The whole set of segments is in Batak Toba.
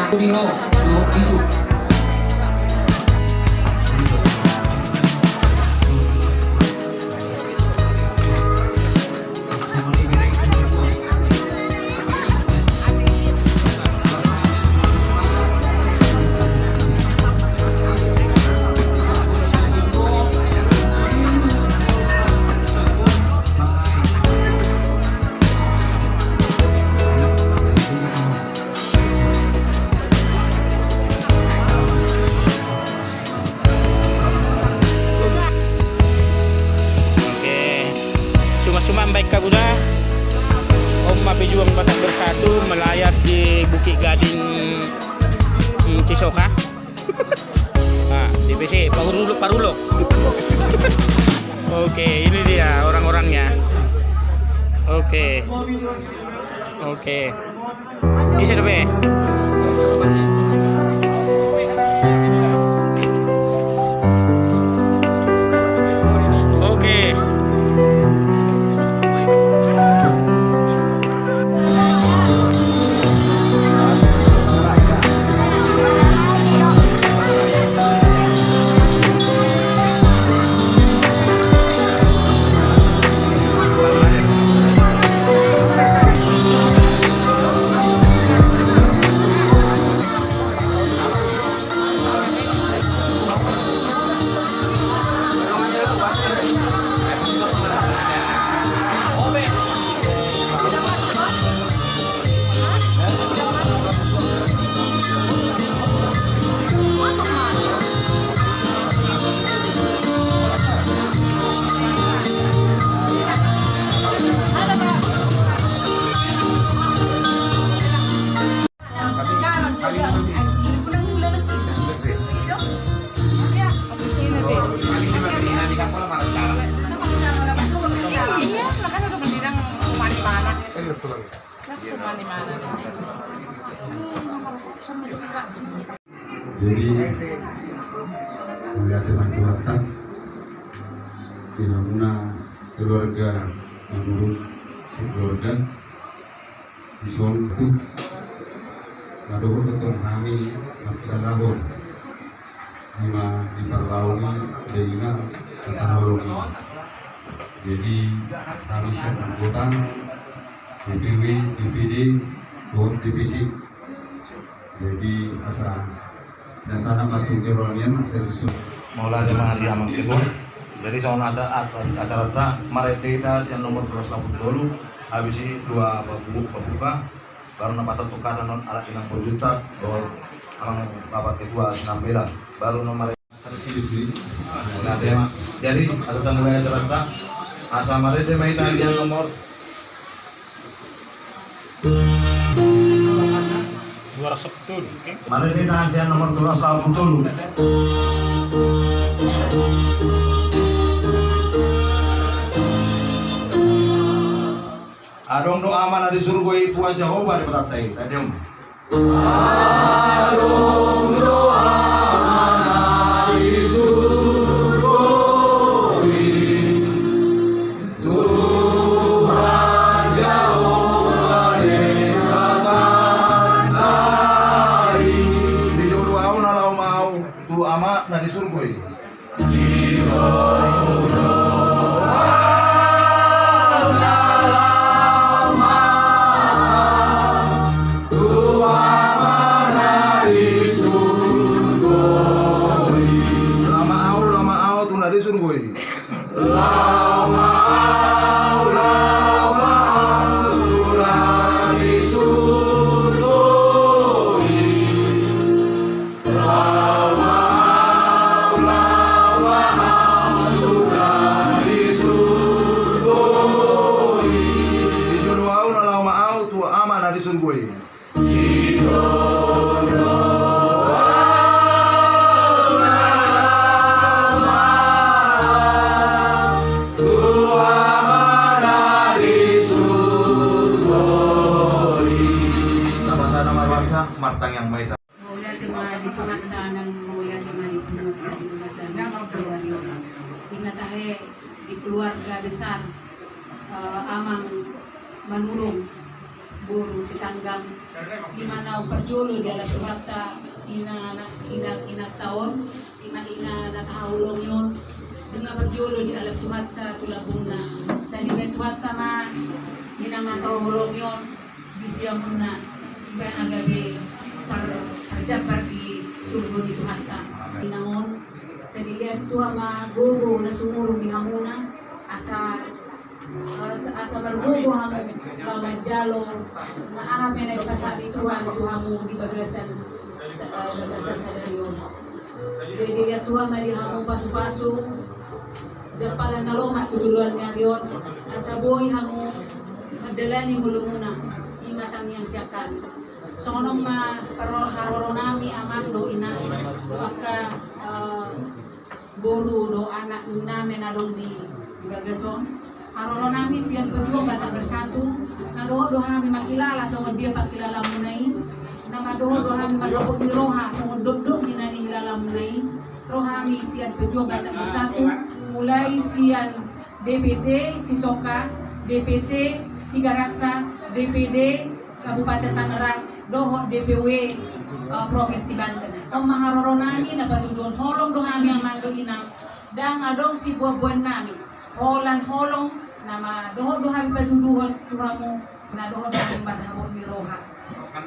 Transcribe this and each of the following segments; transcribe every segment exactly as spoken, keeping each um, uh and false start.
Oke. Suma-suma baen hamu. Om ma pejuang Batak Bersatu melayat di Bukit Gading, mm, Cisoka. Nah, D P C, Parulok, Parulok. Oke, ini dia orang-orangnya. Oke. Oke. Ise dope? Oke. Jadi, melihat teman keluarga, di mana keluarga menurut sekeluarga, dison tu na dohot do tong hami mardalan, ima diparlauni dengan hata holong i. Jadi hami sian anggota D P W, D P D, dohot D P C. Jadi asa dasarna martung kerohanian asa susun. Mauliate ma di amang ketua. Jadi songon acara, acaranta marende hita sian nomor dua ratus delapan puluh tolu, habis i dua pabu-, pabuka, baru na pasahat tu hata non halak inang Borjuntak dohot amang bapak ketua Sinambela, baru na mare-. Mauliate ma. Jadi asa tamulai acaranta, asa marende ma hita sian nomor dua ratus delapan puluh tolu, oke? Marende hita sian nomor dua ratus delapan puluh tolu. Adong do Ama na di surgo i, Tuhan Jahowa Debatanta i. Tadi om. Adong do Ama na di surgo i, Tuhan Jahowa Debatanta i. Dijou do ahu na laho ma ahu tu Ama na di surgo i. Laho ma ahu, laho ma ahu tu na di surgo i. Laho ma ahu, laho ma ahu tu na di surgo i. Laho ma ahu, laho ma ahu tu na di surgo i. Dijou do ahu na laho ma ahu tu Ama na di surgo i. Dijou do ahu na laho ma ahu tu Ama na di surgo i. Tapa sada marwarga, martangiang ma hita. Mauliate ma di Tuhanta nang mauliate ma di Tuhanta. Ima tahe di keluarga besar, eh, Amang Manurung, boru Sita Tanggang, di mana parjolo dialap Tuhanta ina, ina, inanta on, ima ina na tahaholongi on, di na parjolo dialap Tuhanta tu lambungna. Sai dibahen Tuhanta ma ina na tahaholongi on di siamunna, ibana gabe par-, parjambar di surgo ni Tuhanta. Ina on, sai dilehon Tuhan ma gogo na sumurung di hamuna, asa, asa, asa margogo hamu, ba manjalo na aha pe na dipasahat ni Tuhan tu hamu di bagasan, sa-, eh, bagasan sadari on. Jadi dilehon Tuhan ma di hamu pasupasu, jampalan na lomak tu joloan ni ari on, asa boi hamu mandalani ngolumuna, ima tangiang sian hami. Songon on ma paro-, haroronami amang dohot inang, dohot angka, eh, boru dohot anak nami na adong di bagas on. Haroronami sian Pejuang Batak Bersatu, na dohot do hami mangkilala songon dia pangkilalamuna i, na dohot do hami marhabot ni roha songon dokdok ni na nihilalamuna i. Ro hami sian Pejuang Batak Bersatu, mulai sian D P C Cisoka, D P C Tigaraksa, D P D Kabupaten Tangerang, dohot D P W, eh, Provinsi Banten. On ma haroronami na patuduhon holong do hami amang dohot inang, ndang adong siboanboannami. Holan holong nama dohot do hami patuduhon tu hamu, na dohot do hami marhabot ni roha.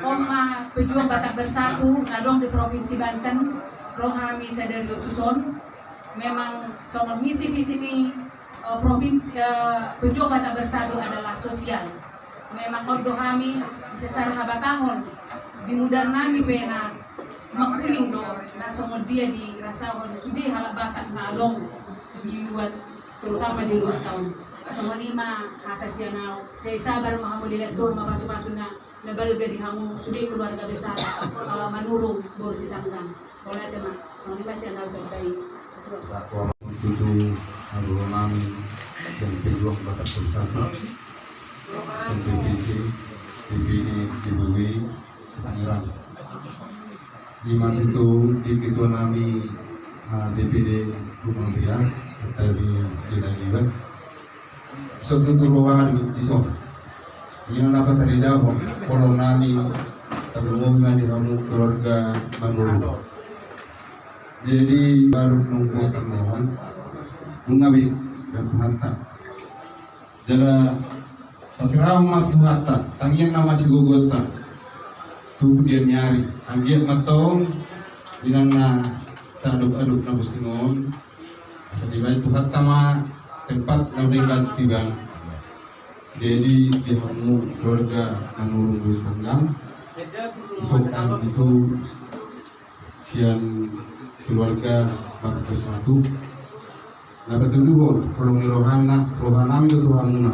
On ma Pejuang Batak Bersatu na adong di Provinsi Banten, ro hami sadari on tuson. Memang songon misi visi ni, eh, provinsi, eh, Pejuang Batak Bersatu adalah sosial. Memang on do hami secara habatahon, di mudarnami pe na mangkuling do na songon dia dirasahon sude halak Batak na adong di luat, terutama di luat ta on. Songon i ma hata sian au, sai sabar ma hamu, dilehon Tuhan ma pasupasuna na balga di hamu sude keluarga besar, eh, Manurung boru Sitanggang. Mauliate ma, songon i ma sian au, baik. Tutu haroronami sian Pejuang Batak Bersatu, sian D P C, D P D, D P W se-Tangerang. Ima tutu di ketuanami, ah, D P D Lumang Ria, serta di Jina Jiwa. So tutu rohanami dison. Ia na pataridahon holongnami, tarlumobi ma di hamu keluarga Manurung. Jadi baru nungkus kamohon. Nunga be, dan Tuhanta. Jala pasirahon ma Tuhanta tangiang na masigogoonta. Tu dia ni ari. Anggiat ma tong inang na taadop-adop na bosting on. Asa dibahen Tuhanta ma tempat na unang dibangun tu ibana. Jadi di hamu keluarga Manurung boru Sitanggang, isok hami tutu sian keluarga Batak Bersatu na patuduhon holong ni rohana, rohanami do tu hamuna.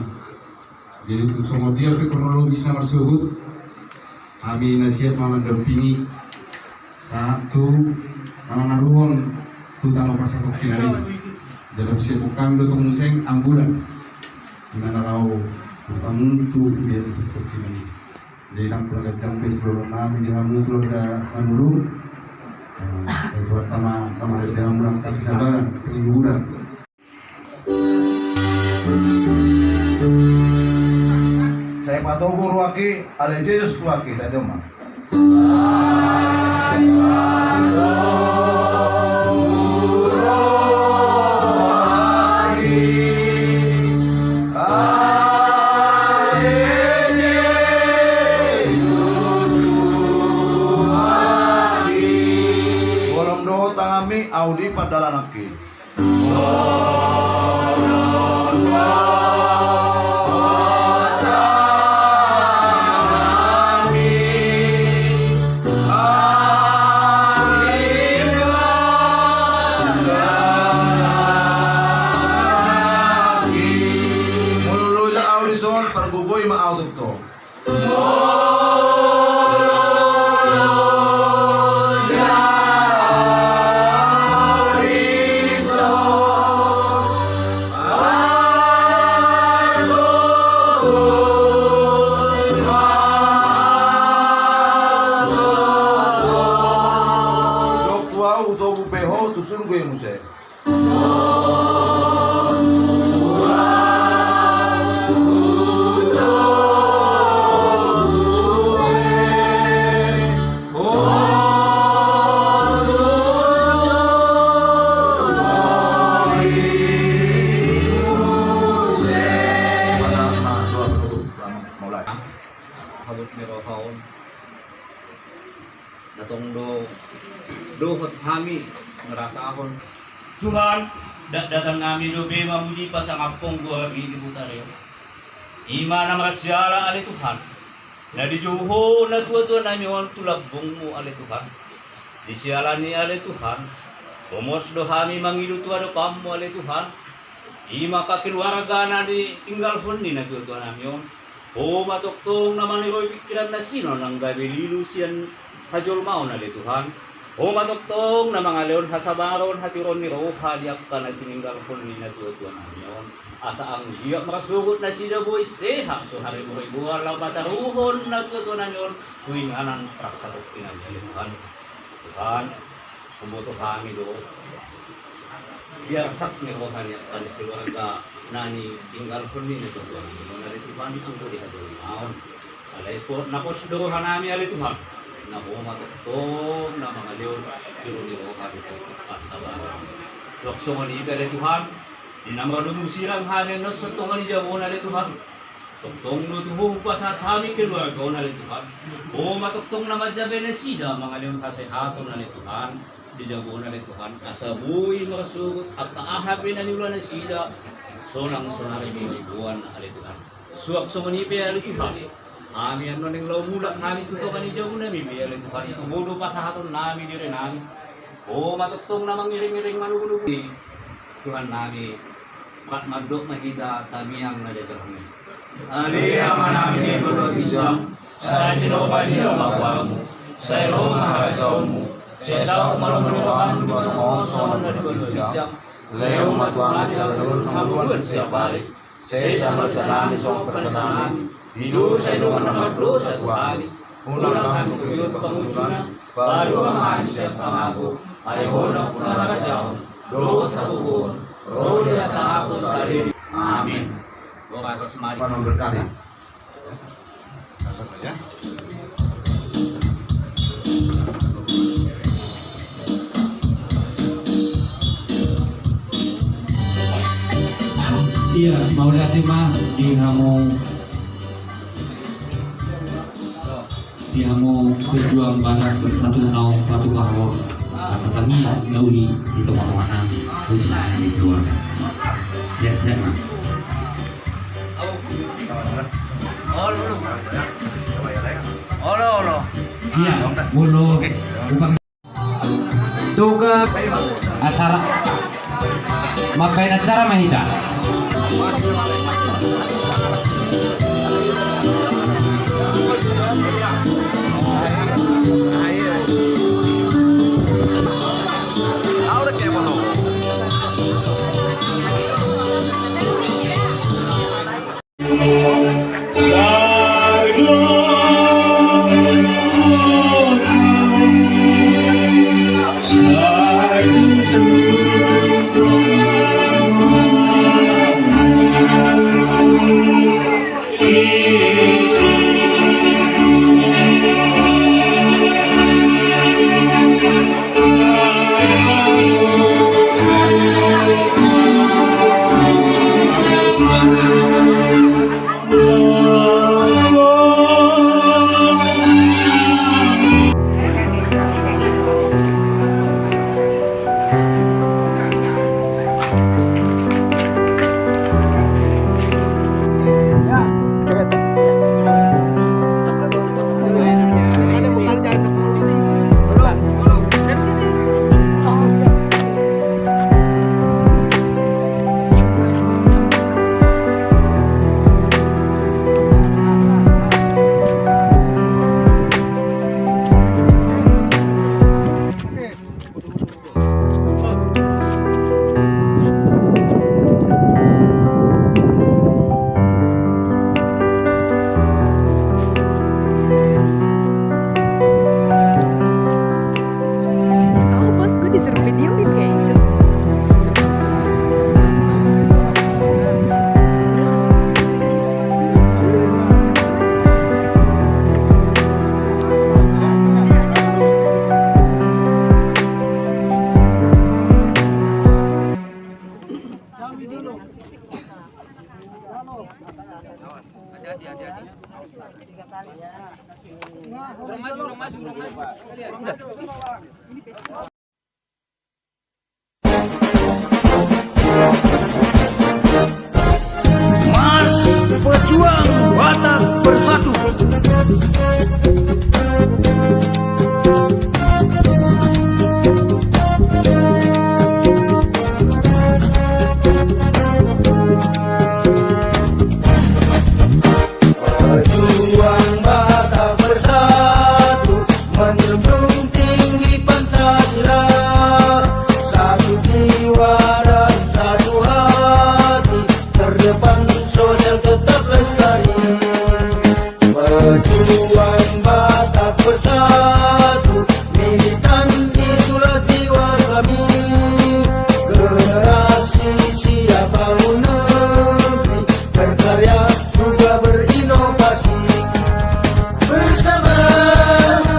Jadi tu songon dia pe kronologis na marsogot, hami na siap ma mandampingi sahat tu na manaruhon tu tano pasatongkinan i. Jala siap hami do tong muse ambulan di na laho tu hamu tu dia tu pasatongkinan i. Jadi ndang pola ganjang pe sidohononnami di hamu keluarga Manurung. Eh, sai Tuhanta ma pamarade di hamu nang kesabaran, penghiburan. Sai patogu rohangki, ale Jesus rohangki, tadi ma. Holong dohot tanganmi, au di pardalananki. Molo loja au dison, pargogoi ma au tongtong. Na tong do dohot hami ngrasahon. Tuhan, dakdakan nami dope mamuji pasangaphon goarMi di huta on. I ma na marsiala ale Tuhan, na dijou Ho natuatua nami on tu lambungMu ale Tuhan. Di siala ni i ale Tuhan, homos do hami mangido tu adopanMu ale Tuhan. I ma angka keluarga na ditinggalhon ni natuatua nami on. Ho ma tongtong na maniroi pingkiran nasida nang gabe lilu sian hajolmaon ale Tuhan. Ho ma tongtong na mangalehon hasabaron, hatiuron ni roha di angka na tininggalhon ni natuatua nami on. Asa anggiat marsogot nasida boi sehat so hariboriboan laho pataruhon natuatua nami on tu inganan parsahat ni nami ale Tuhan. Tuhan, huboto hami do biar sak ni roha ni angka keluarga na ditinggalhon ni natuatua nami on ale Tuhan, anggo di hajolmaon. Alai pos do roha nami ale Tuhan, na Ho ma tongtong na mangalehon tiur ni roha di pasabaran. Suang songon i pe ale Tuhan, di na mardomu sirang hami annon songon i jabu on ale Tuhan. Tongtong do tu Ho hupasahat hami keluarga on ale Tuhan. Ho ma tongtong na manjaga nasida mangalehon hasehaton ale Tuhan. Di jabu on ale Tuhan, asa boi marsogot angka aha pe na niula nasida sonang so hariboriboan ale Tuhan. Suang songon i pe ale Tuhan, hami annon naeng laho mulak hami tu tonga ni jabu nami pe ale Tuhan, tu Ho do pasahaton nami diri nami. Ho ma tongtong na mangiringiring manubunubu i Tuhan nami. Rap mandok ma hita tamiang na di atas ni. Ale Amanami na di banua ginjang, sai pinarbadia ma goarMu, sai ro ma harajaonMu, sai saut ma lomo ni rohaM di banua on songon na di banua ginjang. Lehon ma tu hami sadari on hangoluan siapari. Sesa ma dosanami songon panesanami di dosa ni dongan na mardosa tu hami. Unang hami togihon tu pangunjunan, palua ma hami sian pangago. Ai Ho do nampuna harajaon dohot hatubuan, ro di hasangapon sadari. Amin. Horas ma di. Manon berkali. Ia, mauliate ma di hamu. Di hamu pejuang Badan Bersatu Naung Patupaho, angka tamiang na uli di tongatonganami, khususna di keluarga. Sehat-sehat ma. Olo, olo. Ia, molo. Oke. Tuka acara. Mambaen acara ma hita. Mars, pejuang Batak bersatu. Pejuang Batak bersatu, menjunjung tinggi Pancasila. Satu jiwa dan satu hati, terdepan sosial tetap lestari. Pejuang Batak bersatu, militan itulah jiwa kami. Generasi siap bangun negeri, berkarya juga berinovasi. Bersama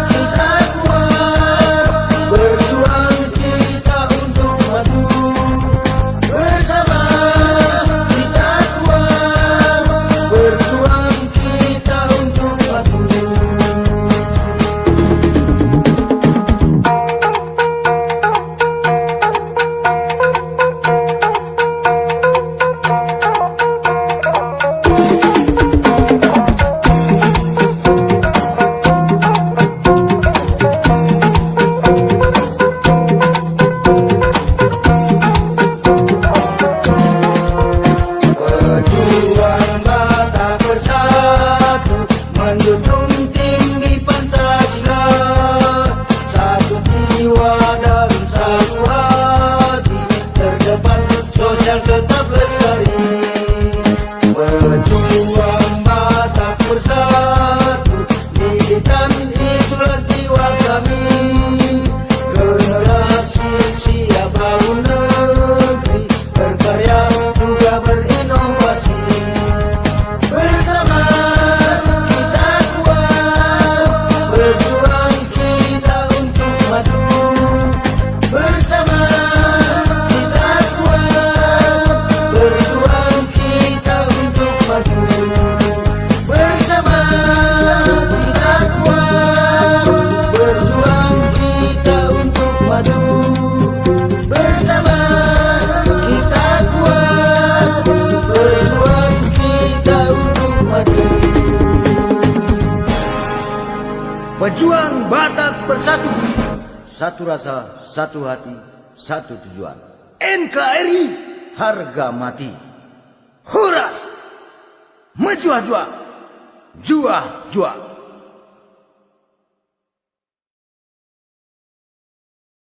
kita kuat, berjuang kita untuk maju. Bersama kita kuat, berjuang kita untuk maju. Pejuang Batak bersatu, menjunjung tinggi Pancasila. Satu jiwa dan satu hati, terdepan sosial tetap lestari. Pejuang Batak bersatu, militan itulah jiwa kami. Generasi siap bangun negeri, berkarya juga berinovasi. Bersama kita kuat, berjuang kita untuk maju. Bersama kita kuat, berjuang kita untuk maju. Bersama kita kuat, berjuang kita untuk maju. Bersama kita kuat, berjuang kita untuk maju. Pejuang Batak bersatu, satu rasa, satu hati, satu tujuan. N K R I harga mati. Horas! Mejuah-juah! Juah-juah!